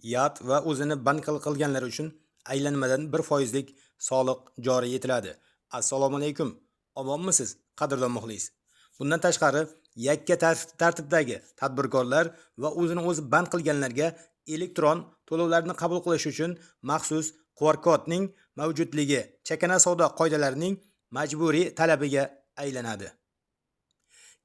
YAT va o'zini band qilganlar uchun aylanmadan 1 foizlik soliq joriy etiladi. Assalomu alaykum. Omonmisiz, qadrdon muxlis? Bundan tashqari, yakka tartibdagi tadbirkorlar va o'zini o'zi band qilganlarga elektron to'lovlarni qabul qilish uchun maxsus QR kodning mavjudligi chakana savdo qoidalarining majburiy talabiga aylanadi.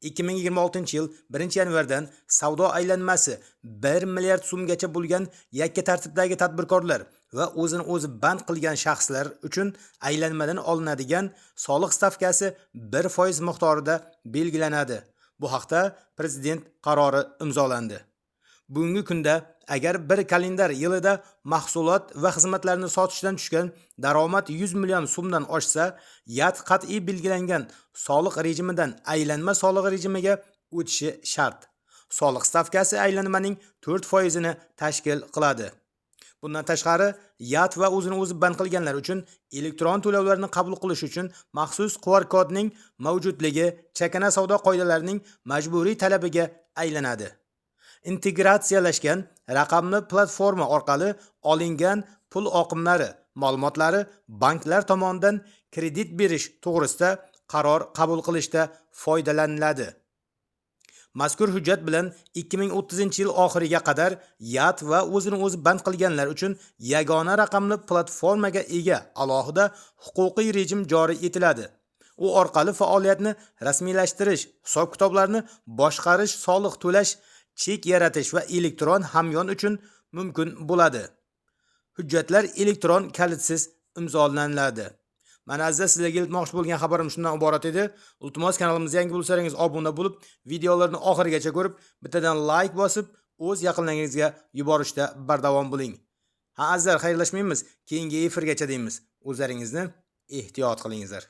2026-yil 1-yanvardan savdo aylanmasi 1 milliard so'mgacha bo'lgan yakka tartibdagi tadbirkorlar va o'zini o'zi band qilgan shaxslar uchun aylanmadan olinadigan soliq stavkasi 1% miqdorida belgilanadi. Bu haqda prezident qarori imzolandi. Bugungi kunda agar bir kalendar yilida mahsulot va xizmatlarni sotishdan tushgan daromad 100 million so'mdan oshsa, YAT qat'iy belgilangan soliq rejimidan aylanma solig'i rejimiga o'tishi shart. Soliq stavkasi aylanmaning 4 foizini tashkil qiladi. Bundan tashqari, YAT va o'zini o'zi band qilganlar uchun elektron to'lovlarni qabul qilish uchun maxsus QR kodning mavjudligi chakana savdo qoidalarining majburiy talabiga aylanadi. Integratsiyalashgan raqamli platforma orqali olingan pul oqimlari ma'lumotlari banklar tomonidan kredit berish to'g'risida qaror qabul qilishda foydalaniladi. Mazkur hujjat bilan 2030-yil oxiriga qadar YAT va o'zini o'zi band qilganlar uchun yagona raqamli platformaga ega alohida huquqiy rejim joriy etiladi. U orqali faoliyatni rasmiylashtirish, hisob-kitoblarni boshqarish, soliq to'lash, chek yaratish va elektron hamyon uchun mumkin bo'ladi. Hujjatlar elektron kalitsiz imzolaniladi. Mana, azizlar, sizlarga aytmoqchi bo'lgan xabarim shundan iborat edi. Iltimos, kanalimizga yangi bo'lsangiz obuna bo'lib, videolarni oxirigacha ko'rib, bittadan like bosib, o'z yaqinlaringizga yuborishda bardavom bo'ling. Ha, azizlar, xayrlashmaymiz. Keyingi efirgacha deymiz. O'zlaringizni ehtiyot qilingizlar.